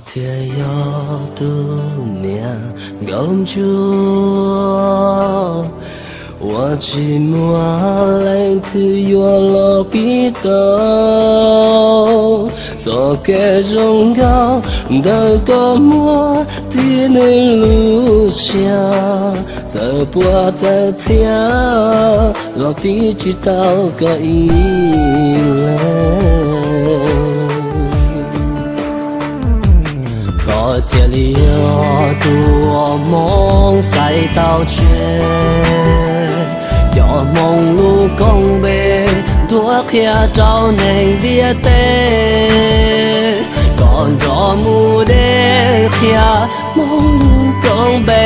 Thiaj yog tus niam nkauj ntsuag uas tsis muaj leej twg yuav los pib tau txoj kev zoo nkauj ntawm koj muaj thiab nws lub siab. Txawm puas txawv thiab los pib tsis tau koj ib leeg. Koj thiaj li yog tus uas Hmoob xaiv tau tseg, coj Hmoob lub koob npe nthuav qhia rau neeg ntiaj teb. Koj nrog mus de qhia Hmoob lub koob npe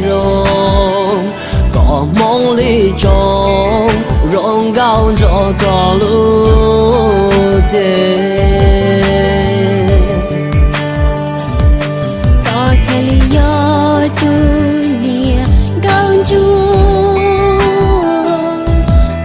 zoo, kom Hmoob li tsoom zoo nkauj nrog koj lub cev. Koj thiaj li yog tus niam nkauj ntsuag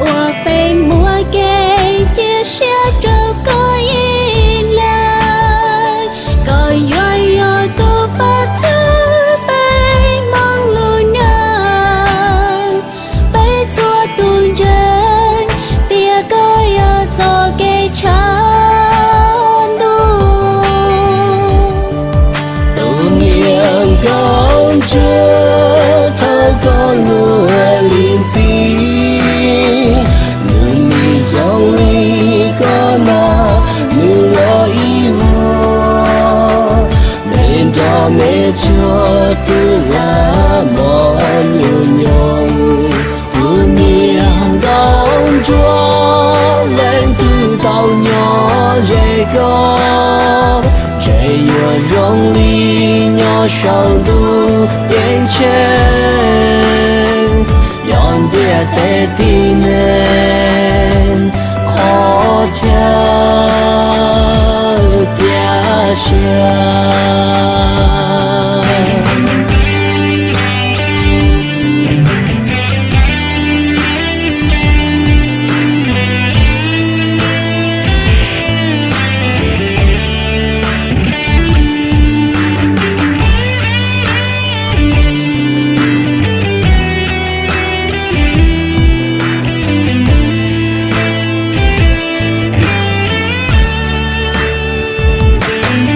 uas peb muaj kev cia siab rau koj ib leeg. Koj yuav yog tus pab txhawb peb Hmoob lub neej, peb txhua tus ntseeg tias koj yog txoj kev tshav ntuj. Tus niam nkauj ntsuag thawj koj lub lim xim, nws nim zoo li koj na, nws los ib vuag, me nrog me tsuag twb lam mos nyuj nyoos. Tus niam nkauj ntsuag, leej twg tau nyob ze koj, ntshe yuav zoo li nyob saum ntuj ceeb tsheej. Yog ntiaj teb tib neeg qhov chaw tiaj siab.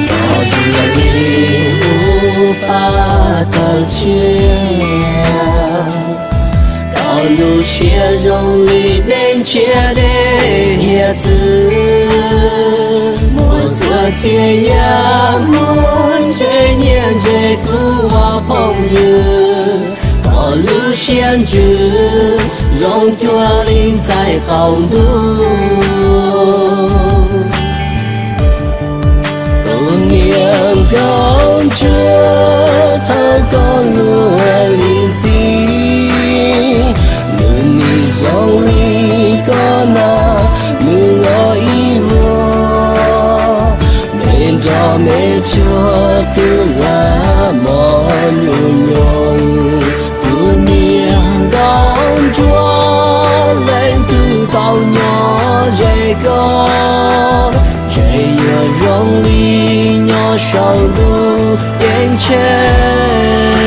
Koj zoo li lub paj tawg tshiab, koj lub siab zoo li dej ntshiab dej hiav txwv. Muaj txhua txhia yam muaj ntse nyiaj ntse kuv ua phooj ywg, koj lub siab ntsws zoo cuag li ntxhais qaum ntuj. Tus niam nkauj ntsuag thawj koj lub lim xim, nws nim zoo li koj na, nws los ib vuag, me nrog me tsuag twb lam mos nyuj nyoos. Tus niam nkauj ntsuag, leej twg tau nyob ze koj, ntshe yuav zoo li nyob saum ntuj ceeb tsheej.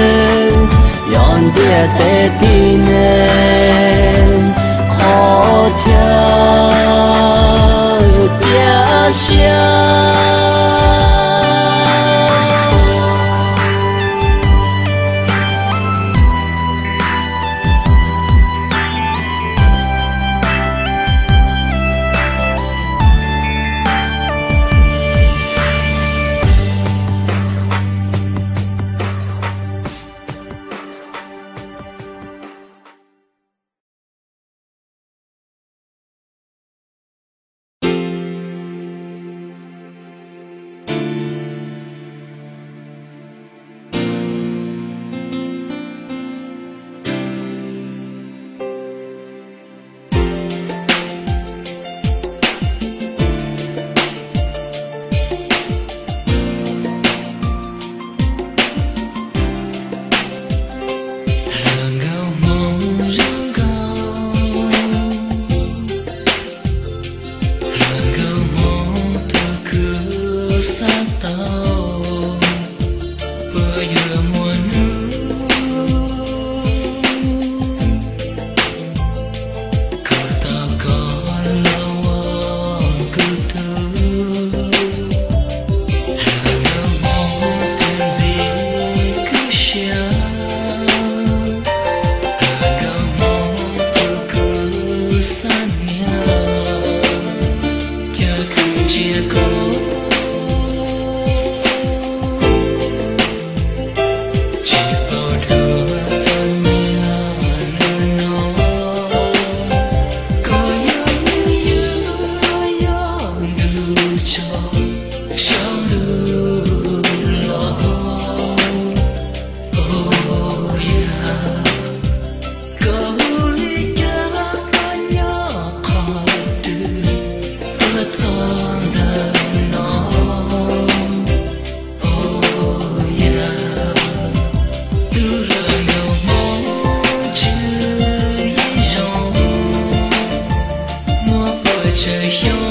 Yog ntiaj teb tib neeg qhov chaw tiaj siab. Tsawg xyoo